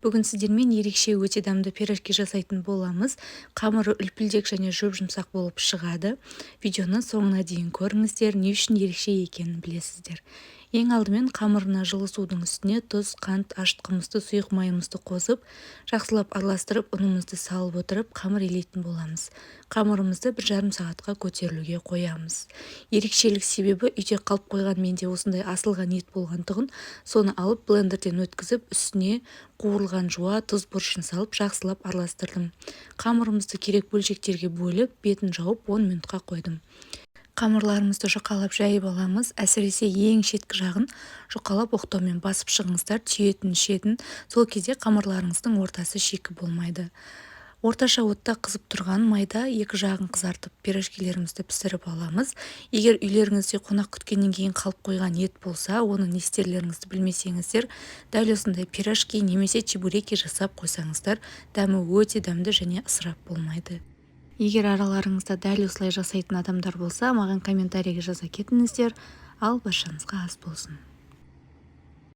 Бүгін сіздермен ерекше, өте дәмді пирожки жасайтын боламыз. Қамыры үлпілдек және жұп-жұмсақ болып шығады. Видеоны соңына дейін көріңіздер, не үшін ерекше екенін білесіздер. Ең алдымен қамырына жылы судың үстіне тұз, қант, ашытқымызды, сұйық майымызды қосып, жақсылап араластырып, ұнымызды салып отырып, қамыр илейтін боламыз. Қамырымызды 1,5 сағатқа көтерілуге қоямыз. Ерекшелік себебі үйде қалып қойған менде осындай асылған ет болғандығын, соны алып, блендерден өткізіп, үстіне қуырылған жуа, тұз, бұрышын салып, жақсылап араластырдым. Қамырымызды керек бөлшектерге бөліп, бетін жауып, 10 минутқа қойдым. Қамырларымызды жұқалап жайып аламыз. Әсіресе ең шеткі жағын жұқалап, оқтаумен басып шығыңыздар, түйетін шетін. Сол кезде қамырларыңыздың ортасы шикі болмайды. Орташа отта қызып тұрған майда екі жағын қызартып, пирожкилерімізді пісіріп аламыз. Егер үйлеріңізде қонақ күткеннен кейін қалып қойған ет болса, оны не істерлеріңізді білмесеңіздер, дәл осындай пирожки немесе чебуреки жасап қойсаңыздар, дәмі өте дәмді және ысырап болмайды. Егер араларыңызда дәл осылай жасайтын адамдар болса, маған комментарийге жаза кетіңіздер. Ал баршаңызға ас болсын!